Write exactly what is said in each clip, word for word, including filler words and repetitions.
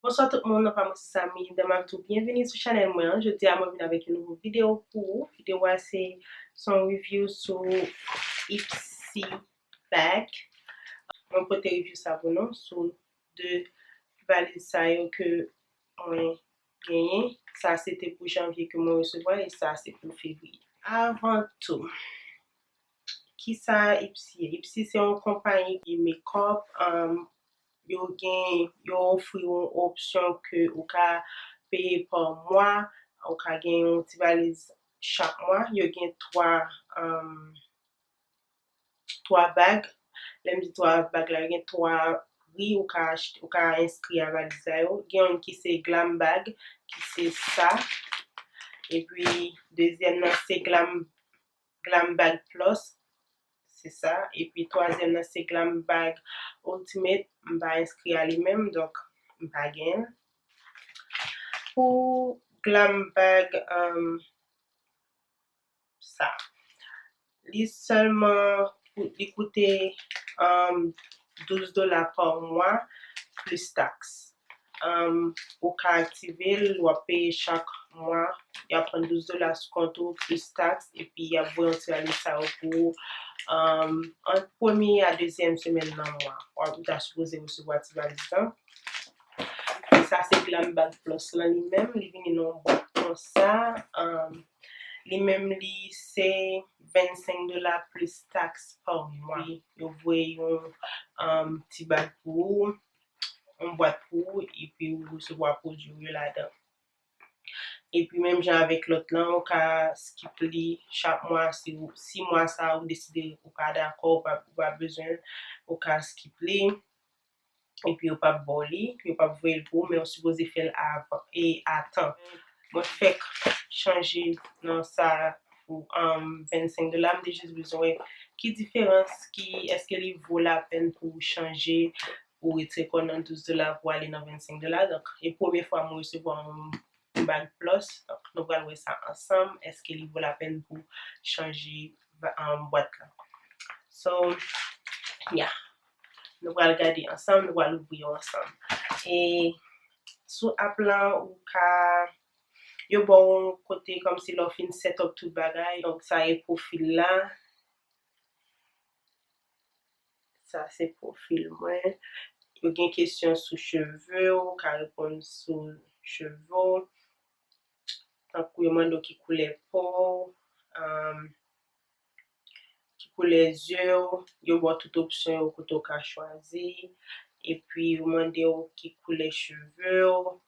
Bonswa tout moun, non pa mwen se Samy, dan m ap di w byenvini sou chanèl mwen an. Jodi a mwen vin avèk yon nouvo videyo pou ou. Videyo a se, se yon review sou Ipsy bag. Mwen pote review sa pou nou sou de valiz sa yo ke mwen genyen. Sa se te pou janvye ke mwen resevwa e sa se pou fevriye. Avan tou, kisa Ipsy ye? Ipsy se yon konpayi ki make up. Um, yo gen, yo ofri yon opsyon ke ou ka peye pa mwa, ou ka gen yon ti valiz chak mwa. Yo gen twa, um, twa bag. Lè m di twa bag la, yo gen twa pri ou ka achte, ou ka enskri a valiz la yo. Gen youn ki se glam bag, ki se sa. Epi dezyèm nan se glam, glam bag plus, se sa. Epi twazyèm nan se glam bag ultimate. M pa enskri a li menm, donk m pa gen l. Pou glam bag, um, sa. Li sèlman, li koute, um, douz dola pa mwa plis taks. Um, ou ka aktive l, w ap peye chak mwa. Y ap pran douz dola sou kont ou plis taks, epi y ap voye yon ti valiz sa yo pou ou, um, ant premye a dezyèm semèn nan mwa. W ap, ou ta sipoze resevwa ti valiz lan. Sa se glam bag plus lan li menm, li vini nan yon bwat konsa. Um, li menm li se vennsenk dola plis taks pa mwa. Yo voye yon, um, ti bag pou ou, yon bwat pou ou, epi ou resevwa pwodui yo ladan. Epi menm jan avèk lòt lan, ou ka skip li chak mwa, si ou, si mwa sa ou deside ou pa dakò, ou pa, ou pa bezwen l, ou ka skip li. Epi yo p ap ba w li, yo p ap voye l pou ou, men ou sipoze fè l avan, e a tan. Mwen fèk chanje nan sa pou, um, vennsenk dola, m te jis bezwen wè ki diferans, ki, èske li vo lapèn pou w chanje, pou w retire kò w nan douz dola pou w ale nan vennsenk dola. Donk, e premye fwa mwen resevwa yon bag plus. Donk, nou pral wè sa ansanm. Èske li vo lapèn pou chanje va-, um, bwat la? So, yeah. Nou pral gade ansanm, nou pral ouvri yo ansanm. E sou app lan, ou ka, yo ba w yon kote kòmsi lè w fin set up tout bagay. Donk, sa e pwofil la. Sa se pwofil mwen. Yo gen kesyon sou cheve, ou ka reponn sou cheve w. Tankou yo mande w ki koulè po w, um, ki koulè zye w, yo ba w tout opsyon yo kote w ka chwazi. Epi yo mande w ki koulè cheve w,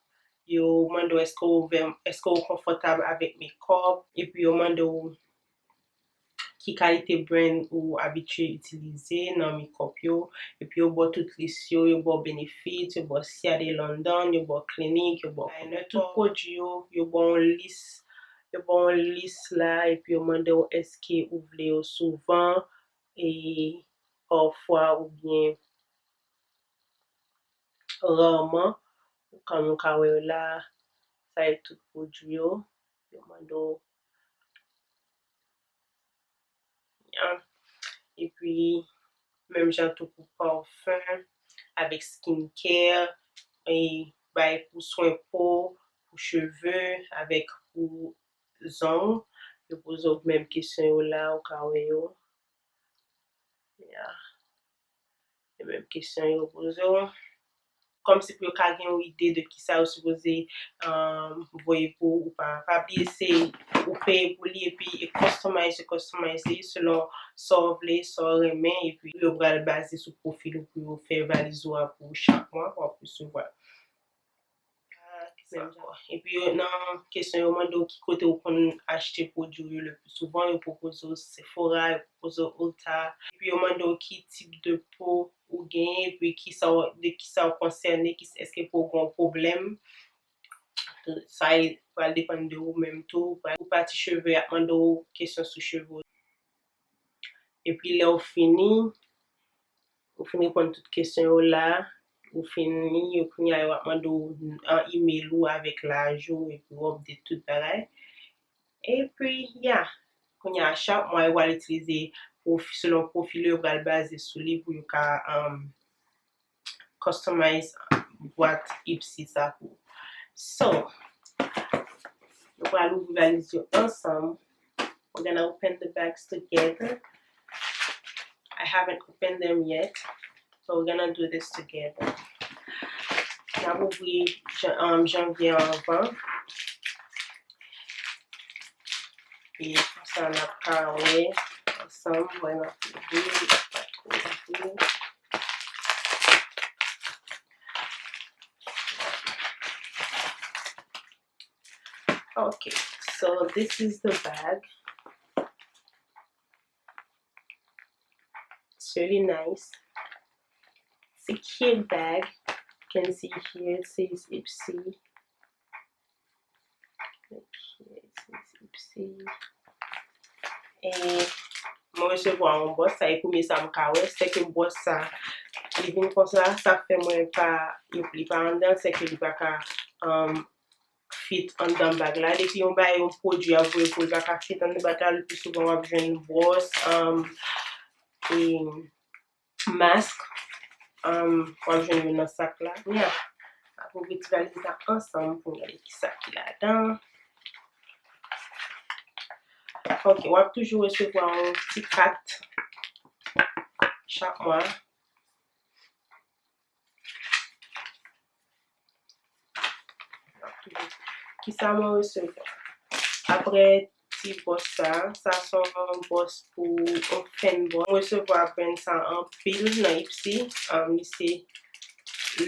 yo mande w èske w vè-, èske w konfòtab avèk makeup, epi yo mande w ki kalite brand ou abitye itilize nan makeup yo, epi yo ba w tout lis yo, yo ba w Benefits, yo ba w Ciate London, yo ba w Clinique, yo ba w Conair, tout pwodui yo, yo ba w yon lis, yo ba w yon lis la, epi yo mande w èske ou vle yo souvan, e pafwa oubyen rarman, kòm ou ka wè yo la, sa e tout pwodui yo, yo mande w an. Epi, menm jan tou pou parfum, avèk skincare, e bagay pou swen po, pou cheve, avèk pou zong, yo poze w menm kesyon yo la, ou ka wè yo. Yeah. E menm kesyon yo poze w. Kòmsi pou yo ka gen yon ide de kisa yo sipoze, um, voye pou ou, ou pa. Pa bliye se ou peye pou li epi e customize, customize selon sa w vle, sa w renmen, epi yo pral baze sou pwofil ou pou yo fè valiz ou a pou chak mwa w ap resevwa. Epi yo, nan kesyon yo mande w ki kote ou konn achte pwodui yo le pli souvan, yo pwopoze w Sephora, yo pwopoze w Ulta. Epi yo mande w ki tip de po ou genyen, epi kisa w, de kisa w konsène, ki, èske po w gen yon pwoblèm. Sa e pral depann de ou menm tou. Pou pati cheve, y ap mande w kesyon sou cheve w. Epi lè w fini, ou fin reponn tout kesyon yo la, ou fini, yo kounye a yo ap mande w an email ou avèk laj ou, epi w update tout bagay. Epi, ya, kounye a chak mwa yo pral itilize pwofi-, selon pwofil yo, yo pral baze sou li pou yo ka, um, customize bwat Ipsy sa pou ou. So, nou pral ouvri valiz yo ansanm. We're gonna open the bags together. I haven't opened them yet, so we're gonna do this together. N ap ouvri jan- um, janvye an anvan. E konsa n ap ka wè ansanm, wè n ap ouvri, n ap pa twò ouvri. Okay, so this is the bag. It's really nice. It's a cute bag. You can see here it says Ipsy. Okay, it says Ipsy. E mwen resevwa yon bòs, sa e premye sa m ka wè, se ke bòs sa, li vin konsa, sa fè mwen pa, li pa anndan, se ke li pa ka, um, fit anndan bag la. Depi yon bagay, yon pwodui, ap voye pwodui a ka fit anndan bag la, le pli souvan w ap jwenn bwòs, um, e mask, um, w ap jwenn yo nan sak la. Kounye a, n ap ouvri ti valiz la ansanm pou n gade kisa ki ladan. Ok, w ap toujou resevwa yon ti kat chak mwa. Kisa mwen resevwa? Apre ti bòs sa, sa se yon bòs pou yon fen bòs. Mwen resevwa brand sa anpil nan Ipsy. Um, li se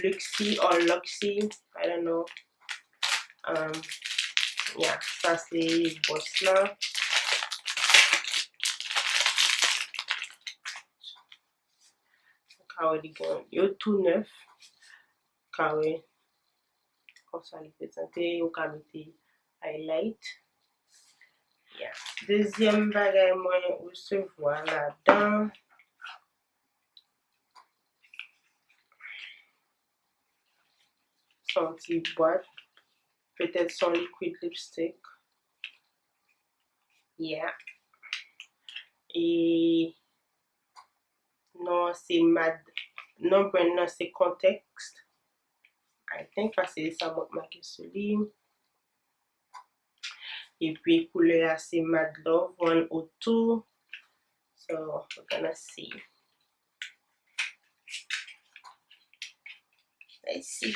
Luxy or Luxy, I don't know. Um, yeah, sa se bòs la. Ou ka wè li gen yo tou nèf. Ou ka wè konsa li prezante, ou ka mete highlight. Yeah. Dezyèm bagay mwen resevwa ladan, se yon ti bwat, petèt se yon liquid lipstick. Yeah. E non an se Mad, non brand nan se Context. I think paske se sa mwen make sou li. Epi koulè a se Mad Love one oh two. So, we're gonna see. Let's see.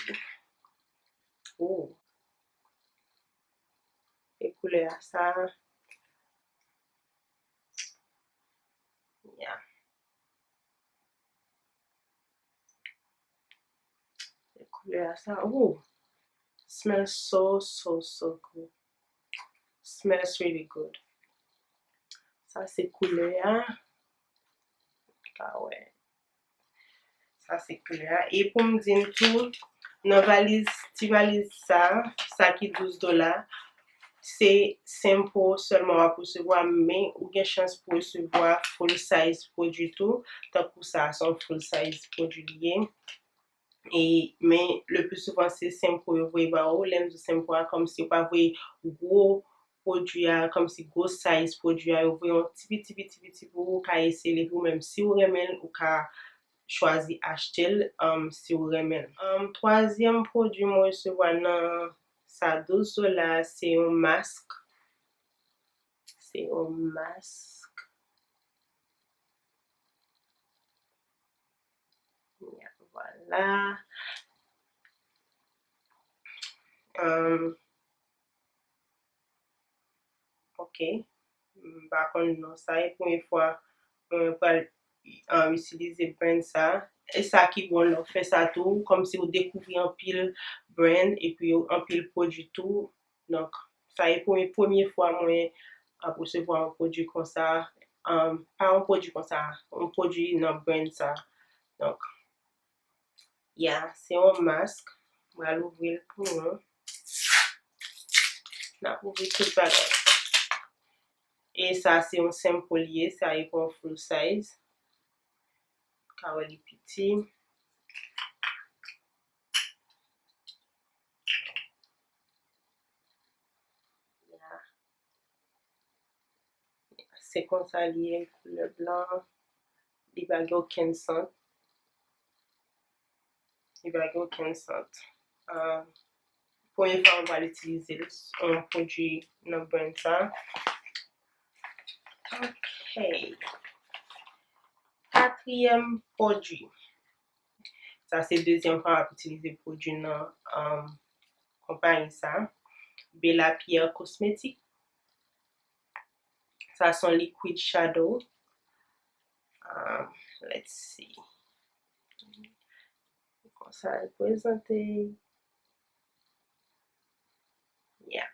Oh. E koulè a sa. Yeah. E koulè a sa. Oh. Smells so, so, so good. Smells really good. Sa se koulè a. Ka wè. Sa se koulè a. E pou m di n tou, nan valiz, ti valiz sa, sa ki douz dola, se sample sèlman w ap resevwa, men ou gen chans pou resevwa full size pwodui tou. Tankou sa, se yon full size pwodui li ye. E, men le pli souvan se sample yo voye ba ou. Lè m di sample a, kòmsi yo pa voye gwo pwodui a, kòmsi gwo size pwodui a, yo voye yon ti piti, piti, piti pou ou ka eseye l, epi ou menm, si w renmen l, ou ka chwazi achte l, um, si w renmen l. Um, twazyèm pwodui mwen resevwa nan sa douz dola, se yon mask. Se yon mask. Vwala. Um, ok. M pa konn non sa. E premye fwa mwen pral, um, itilize brand sa. E sa ki bon lè w fè sa tou, kòmsi w dekouvri anpil brand epi anpil pwodui tou. Donk, sa e premye, premye fwa mwen ap resevwa yon pwodui konsa. Um, pa yon pwodui konsa, yon pwodui nan brand sa. Donk, yeah, se yon mask. Mwen al ouvri l pou nou. N ap ouvri tout bagay. E sa se yon sample li ye, sa e pa yon full size. Ka wè li piti. Se konsa li ye, koulè blan. Li pa gen okenn sant. Li pa gen okenn sant. Ah, premye fwa mwen pral itilize l, yon pwodui nan brand sa. Ok. Katriyèm pwodui. Sa se dezyèm fwa m ap itilize pwodui nan, um, konpayi sa. Bella Pierre Cosmetics. Sa se yon liquid shadow. Um, let's see. Konsa l prezante. Yeah.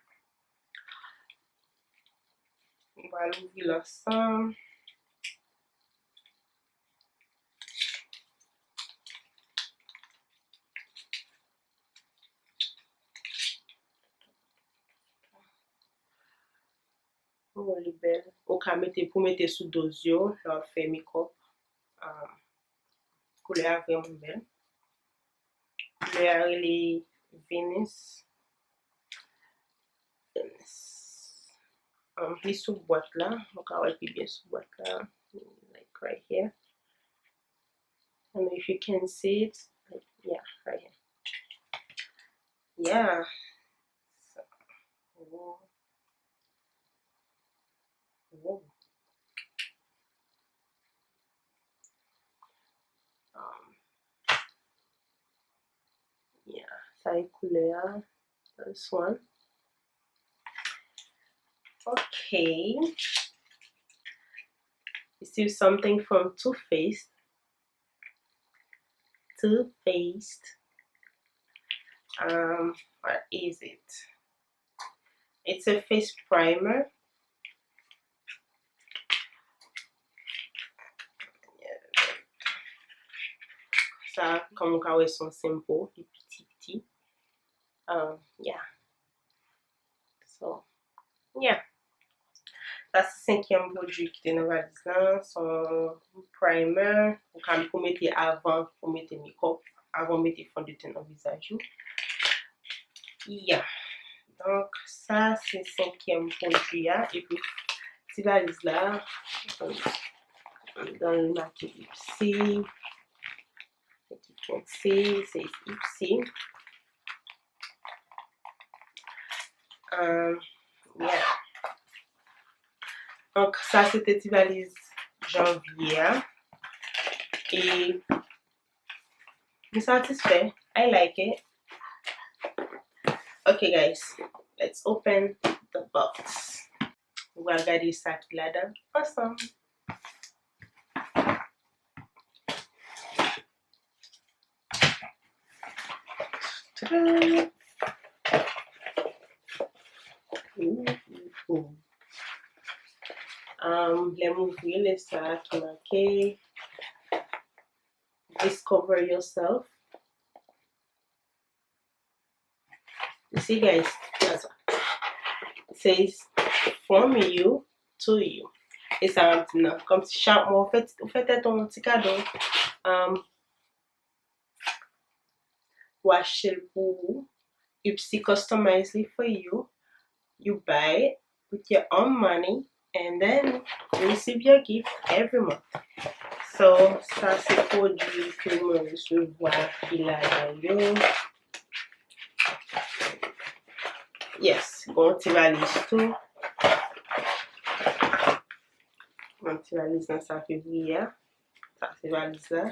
Nou pral ouvri l ansanm. Oh, li bèl. Ou ka mete, pou mete sou do zye w lè w ap fè makeup. Um, koulè a vrèman bèl. Koulè a rele Venus. Venus. Um, li sou bwat la. Ou ka wè l pi byen sou bwat la. Like right here. I don't know if you can see it. Like, yeah, right here. Yeah. So, oh. Oh. Um, yeah, sa e koulè a. This one. Okay. This is something from Too Faced. Too Faced. Um, what is it? It's a face primer. Sa, kòm ou ka wè, se yon sample, li piti piti. Um, yeah. So, yeah. Sa se senkyèm pwodui ki te nan valiz lan. Se yon primer. Ou ka, pou mete avan ou mete makeup, avan ou mete fondeten nan vizaj ou. Yeah. Donk, sa se senkyèm pwodui a. Epi, ti valiz la, dan l make Ipsy. As you can see, se Ipsy. Um, yeah. Donk, sa se te ti valiz janvye a. E m satisfè. I like it. Okay, guys, let's open the box. Nou pral gade sa ki ladan ansanm. Um, lè m ouvri l, sa ki make Discover Yourself. You see, guys, that's, it says, "From you to you." E sa ap di nan, kòmsi chak mwa ou fè, ou fè tèt ou yon ti kado. Um, ou achte l pou ou. Ipsy customize li for you. You buy it with your own money and then you receive your gift every month. So, sa se pwodui ke mwen resevwa ki ladan yo. Yes, gon ti valiz tou. Gon ti valiz nan sa fevriye a. Sa se valiz la.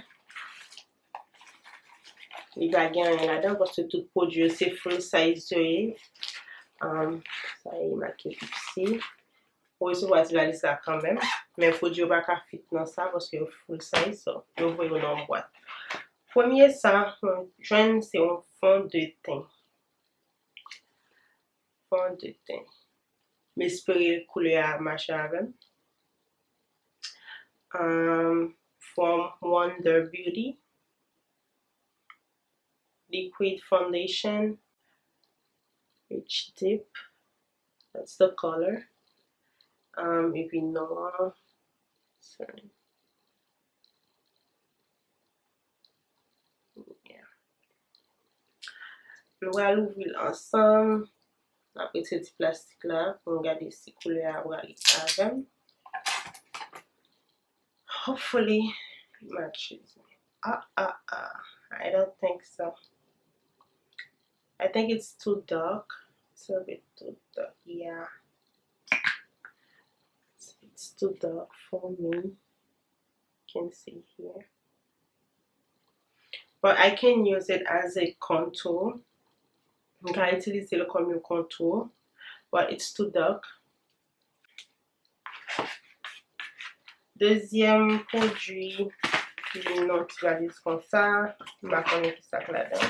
Li pa gen anyen ladan paske tout pwodui yo se full size yo ye. Um, sa e make Ipsy. Ou resevwa ti valiz la kanmenm, men pwodui yo pa ka fit nan sa paske yo full size, so yo voye yo nan yon bwat. Premye sa mwen jwenn se yon fondeten. Fondeten. M espere koulè a mache avè m. Um, from Wonder Beauty. Liquid foundation. Rich Deep. That's the color. Um, epi non an. Sorry. Yeah. Nou pral ouvri l ansanm. N ap retire ti plastik la pou n gade si koulè a pral avè m. Hopefully, it matches. Ah, ah, ah. I don't think so. I think it's too dark. It's a bit too dark. Yeah. It's, it's too dark for me. You can see here. But I can use it as a contour. Mwen ka itilize l kòm yon contour. But it's too dark. Dezyèm pwodui ki nan ti valiz konsa, m pa konnen ki sa k ladan.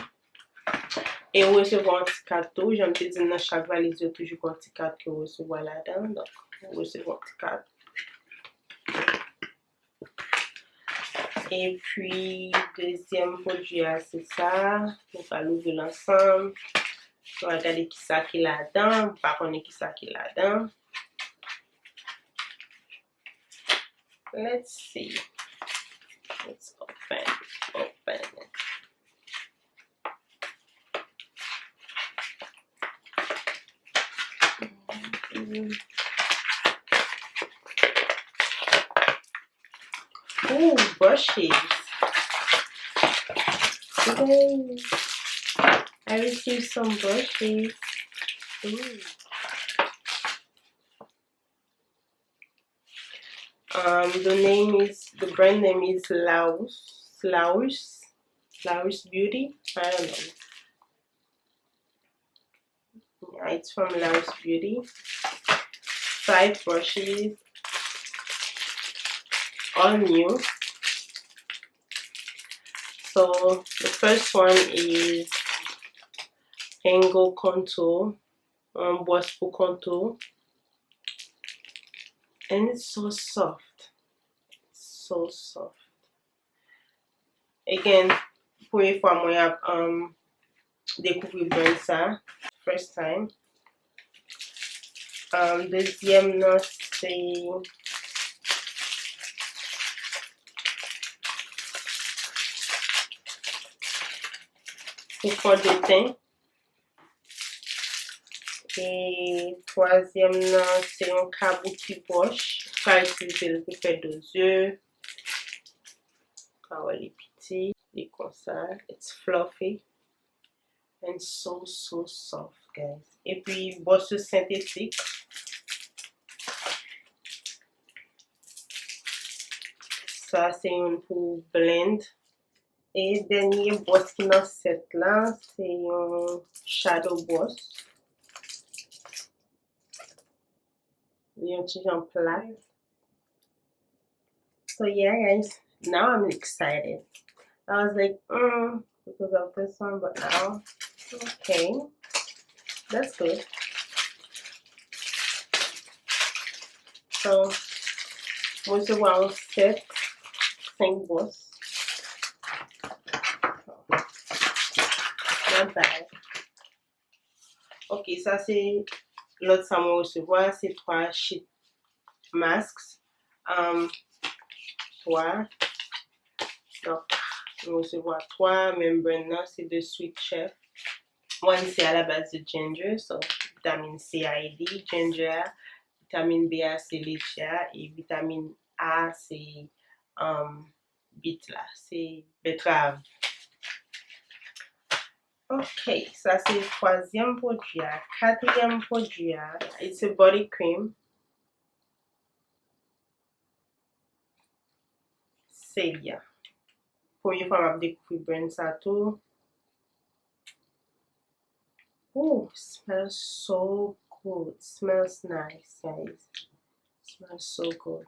E ou resevwa yon ti kat tou, jan m te di nan chak valiz yo toujou gen yon ti kat ke ou resevwa ladan. Donk, ou resevwa yon ti kat. Epi, dezyèm pwodui a, se sa. Nou pral ouvri l ansanm. Nou pral gade ki sa ki ladan. M pa konnen ki sa ki ladan. Let's see. Let's open. Open. Ooh, brushes. Today, I received some brushes. Ooh. Um, the name is, the brand name is Laus, Laus, Laus Beauty. I don't know. Yeah, it's from Laus Beauty. Five brushes, all new. So the first one is Angle Contour, um, bwòs pou contour. And it's so soft. So soft. Again, premye fwa mwen ap, um, dekouvri brand sa. First time. Um, dezyèm nan se pou fondeten. E twazyèm nan, se yon kabuki brush. Ou ka itilize l pou fè do zye. Ou ka wè li piti, li konsa. It's fluffy and so, so soft, guys. Epi, bwòs yo sentetik. Sa, se youn pou blend. E dènye bwòs ki nan sèt la, se yon shadow bwòs. Li yon ti jan plat. So yeah, guys, now I'm excited. I was like, mm, because of this one, but now, okay, that's good. So, mwen resevwa yon sèt, senk bwòs. Not bad. Ok, sa se lòt sa mwen resevwa, se twa sheet masks. Um, twa. Donk, mwen resevwa twa, menm brand nan, se de Sweet Chef. One se à la base de ginger, so vitamin C a ede ginger a. Vitamin B a se letchi a, e vitamin A se, um, bit la, se betrav. Ok, sa se twazyèm pwodui a. Katriyèm pwodui a, it's a body cream. Celia. Premye fwa m ap dekouvri brand sa tou. Ooh, smells so good. Smells nice, guys. Smells so good.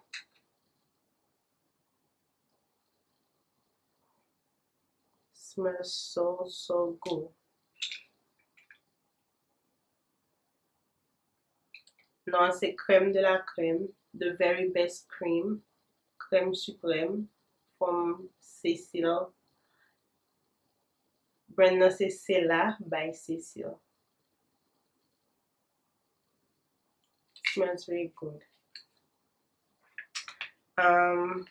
Smells so, so good. Non, se Crème de la Crème, The Very Best Cream, Crème Suprême, from Cécile. Brand nan se Sela by Cécile. Smells really good. Um,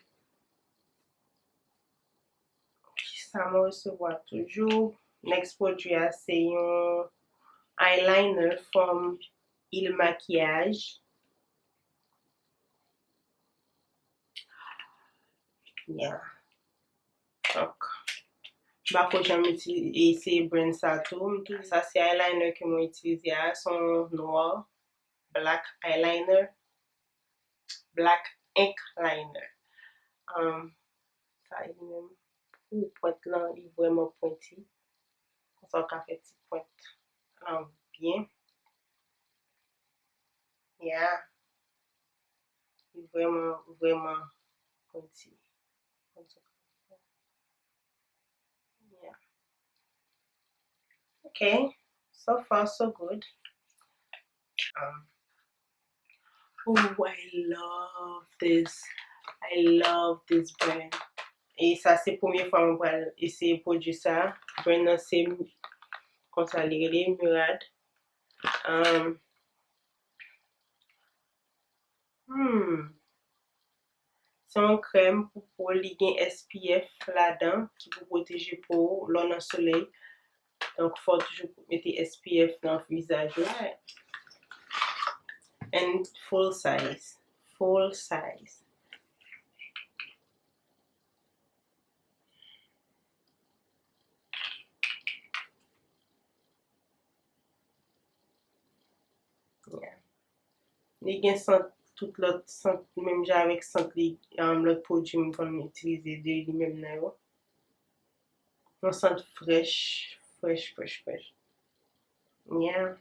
sa mwen resevwa toujou. Next pwodui a se yon eyeliner from Il Maquillage. Yeah. Donk, m pako janm itilize, eseye brand sa tou. M tou, sa se eyeliner ke mwen itilize a, se yon noir, black eyeliner, black ink liner. Um, sa li menm, pou pwent lan, li vrèman pwenti. Konsa w ka fè ti pwent lan byen. Yeah. Li vrèman, vrèman pwenti. Yeah. Okay. So far, so good. Um, oh, I love this. I love this brand. E sa se premye fwa mwen pral eseye pwodui sa. Brand nan se, konsa li rele, Murad. Um, hmm. Se yon krèm pou po, li gen S P F ladan ki pou pwoteje po w lè w nan solèy. Donk, fò w toujou mete S P F nan vizaj ou. And full size. Full size. Yeah. Li gen sant, tout lòt sant, menm jan avèk sant li, um, lòt pwodui m konn itilize de li menm nan yo. Yon sant frèch, frèch, frèch, frèch. Yeah,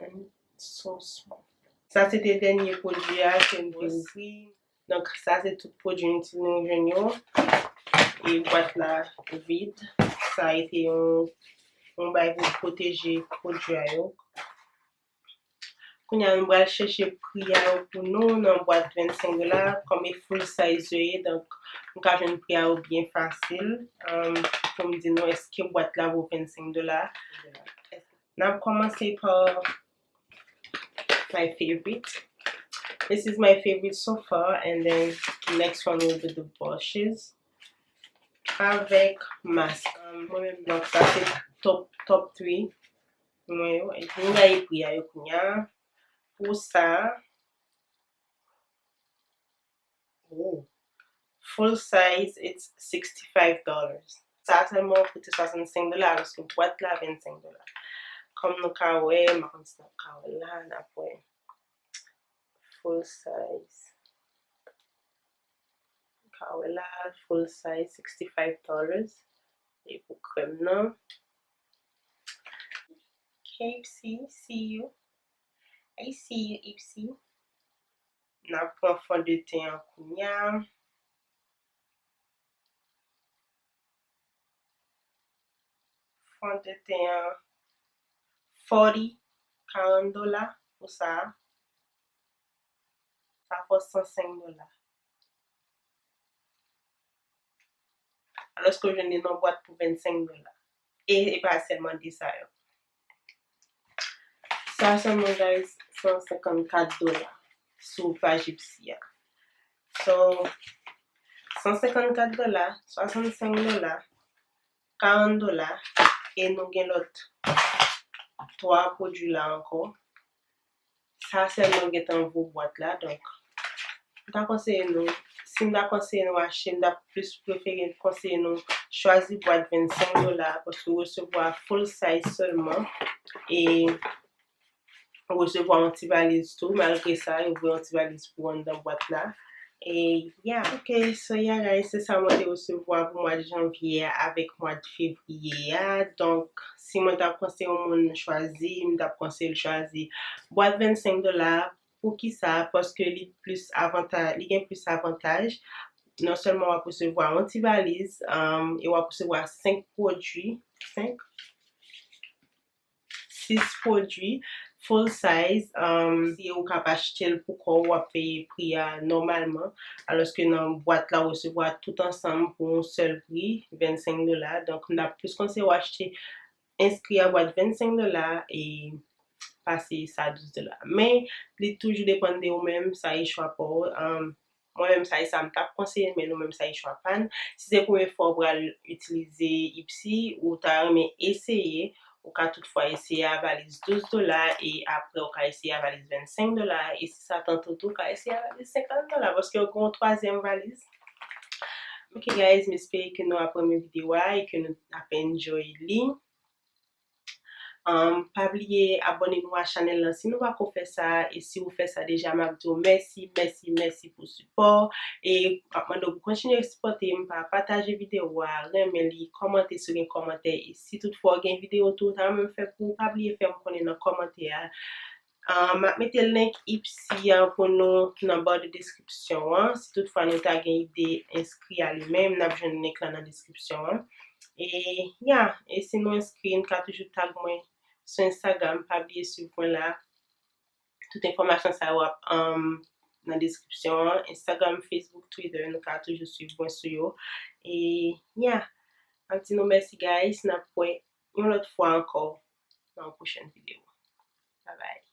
and so small. Sa se te dènye pwodui a ke m te ouvri. Donk, sa se tout pwodui nou jwenn yo. E bwat la vid. Sa rete yon, yon bagay pou pwoteje pwodui a yo. Kounye a, nou pral chèche pri a yo pou nou nan bwat vennsenk dola, kòm e full size yo ye, donk, nou ka jwenn pri a yo byen fasil. Um, pou m di nou, èske bwat la vo vennsenk dola? N ap kòmanse pa my favorite. This is my favorite so far, and then next one will be the brushes. Avèk mask. Um, mwen menm, donk, sa se top, top three mwen yo. Epi, nou gade pri a yo kounye a. Pou sa, oh, full size, it's sixty-five dollars. Sa sèlman koute swasannsenk dola, alòske bwat la vennsenk dola. Kòm nou ka wè, m pa konn si n ap ka wè la, n ap wè. Full size. Ka wè la, full size, sixty-five dollars. E pou krèm nan. Okay, Ipsy, see you. I see you, Ipsy. N ap pran fondeten an kounye a. Fondeten an, forty, karant dola pou sa. Sa fè w san senk dola. Alòske w jwenn li nan bwat pou vennsenk dola. E, e pa sèlman de sa yo. Sa sèlman, guys, san senkannkat dola sou paj Ipsy a. So, san senkannkat dola, swasannsenk dola, karant dola, e nou gen lòt twa pwodui la ankò. Sa sèlman gentan vo bwat la, donk, m ta konseye nou, si m ta konseye nou achte, m ta plis prefere konseye nou chwazi bwat vennsenk dola, paske w resevwa full size sèlman, e ou resevwa yon ti valiz tou, malgre sa, yo voye yon ti valiz pou anndan bwat la. E, yeah. Ok, so, yeah, guys, se sa mwen te resevwa pou mwa janvye a avèk mwa fevriye a. Donk, si mwen t ap konseye yon moun chwazi, m t ap konseye l chwazi bwat vennsenk dola. Poukisa? Paske li plis avanta-, li gen plis avantaj. Non sèlman w ap resevwa yon ti valiz, um, e w ap resevwa senk pwodui, senk, sis pwodui full size, um, si ou ka pa achte l pou kò w, w ap peye pri a nòmalman, alòske nan bwat la, ou resevwa tout ansanm pou yon sèl pri, vennsenk dola. Donk, m t ap plis konseye w achte, enskri a bwat vennsenk dola e pase sa douz dola. Men, li toujou depann de ou menm, sa e chwa pa w. Um, Mwen menm, sa e sa m t ap konseye, men nou menm, sa e chwa pa n. Si se premye fwa w pral itilize Ipsy, ou ta renmen eseye, ou ka toutfwa eseye a valiz douz dola, e apre ou ka eseye a valiz vennsenk dola, e si sa tante w tou, ou ka eseye a valiz senkant dola, paske yo gen yon twazyèm valiz. Ok guys, m espere ke nou ap renmen videyo a e ke nou ap enjoy li. Um, pa bliye abòne nou a chanèl lan si nou pako fè sa, e si ou fè sa deja, m ap di w mèsi, mèsi, mèsi pou sipò. E m ap mande w pou kontinye sipòte m pa pataje videyo a, renmen li, kòmante si w gen kòmantè. E si toutfwa w gen videyo tou ou ta renmen m fè pou ou, pa bliye fè m konnen nan kòmantè a. Uh, m ap mete link Ipsy an pou nou nan ba de deskripsyon an. Si toutfwa nou ta gen ide enskri a li menm, n ap jwenn link lan nan deskripsyon an. E ya, e si nou enskri, n ka toujou tag mwen sou Instagram, pa bliye swiv mwen la. Tout enfòmasyon sa yo ap um, nan deskripsyon an. Instagram, Facebook, Twitter, nou ka toujou swiv mwen sou yo. E ya, m ap di nou mèsi guys, n ap wè yon lòt fwa ankò nan yon pwochèn videyo. Bye bye.